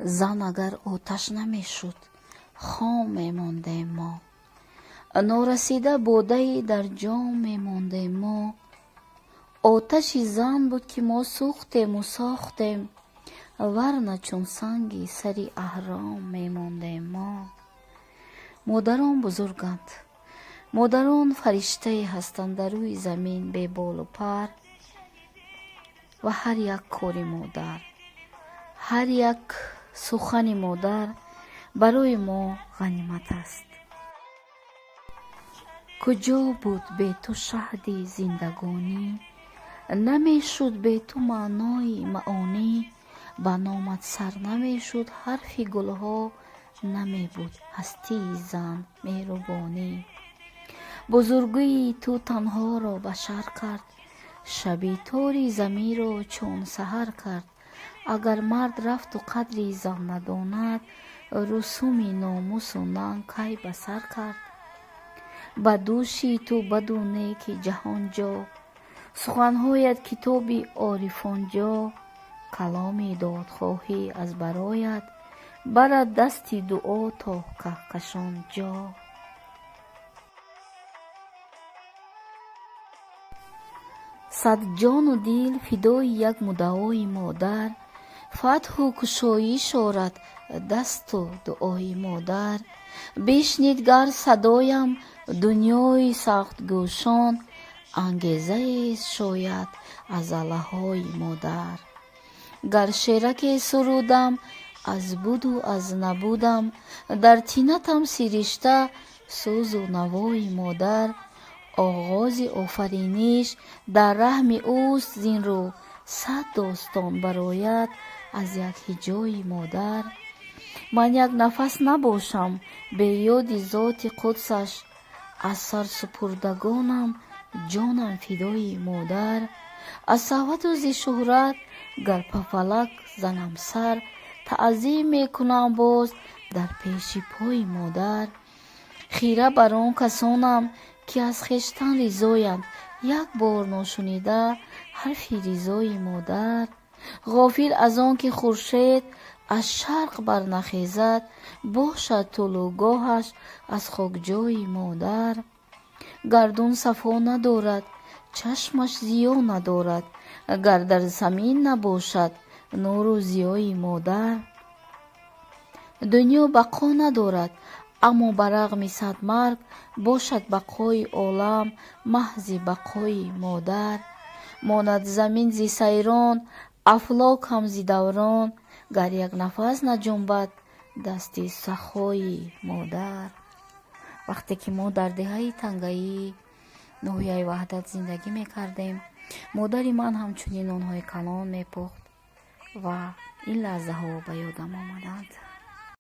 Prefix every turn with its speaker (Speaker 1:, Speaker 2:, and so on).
Speaker 1: Зан агар оташ намешуд, хом мемондем мо. Норасида бодаи дар ҷом мемондем мо. Оташи зан буд, ки мо сӯхтему сохтем, варна чун санги сари аҳром мемондем мо. Модарон бузурганд. Модарон фариштае ҳастанд дар рӯи замин беболу пар ва ҳар як кори модар, ҳар як сухани модар барои мо ғанимат аст. Куҷо буд бе ту шаҳди зиндагонӣ, намешуд бе ту маънои маонӣ, ба номат сар намешуд ҳарфи гулҳо, намебуд ҳастии зан меҳрубонӣ. Бузургии ту танҳоро башар кард, шаби тори заминро чун саҳар кард. Агар мард рафту қадри зан надонад, русуми номусу нанг кай ба сар кард? Ба дӯши ту баду неки ҷаҳон ҷо, суханҳоят китоби орифон ҷо, каломи додхоҳӣ аз бароят, барад дасти дуо то каҳкашон ҷо. Сад ҷону дил фидои як муддаои модар, фатҳу кушоиш орад дасту дуои модар. Бишнид гар садоям дунёи сахтгӯшон, ангезаест шояд аз аллаҳои модар. Гар шераке сурудам аз буду аз набудам, дар тинатам сиришта сӯзу навои модар. Оғози офариниш дар раҳми ӯст, зин рӯ сад достон барояд аз як ҳиҷои модар. Ман як нафас набошам бе ёди зоти қудсаш, аз сарсупурдагонам ҷонам фидои модар. Аз саҳвату зи шӯҳрат гар ба фалак занам сар, таъзим мекунам боз дар пеши пои модар. Хира бар он касонам, ки аз хештан ризоянд, як бор ношунида ҳарфи ризои модар. Ғофил аз он ки хуршед аз шарқ барнахезад, бошад тулӯгоҳаш аз хокҷои модар. Гардун сафо надорад, чашмаш зиё надорад, гар дар замин набошад нуру зиёи модар. Дунё бақо надорад, аммо ба рағми сад марг бошад бақои олам маҳзи бақои модар. Монад замин зи сайрон, афлок ҳам зи даврон, гар як нафас наҷунбад дасти сахои модар. Вақте ки мо дар деҳаи Тангаӣ, ноҳияи Ваҳдат зиндагӣ мекардем, модари ман ҳамчунин нонҳои калон мепухт ва ин лаҳзаҳо ба ёдам омаданд.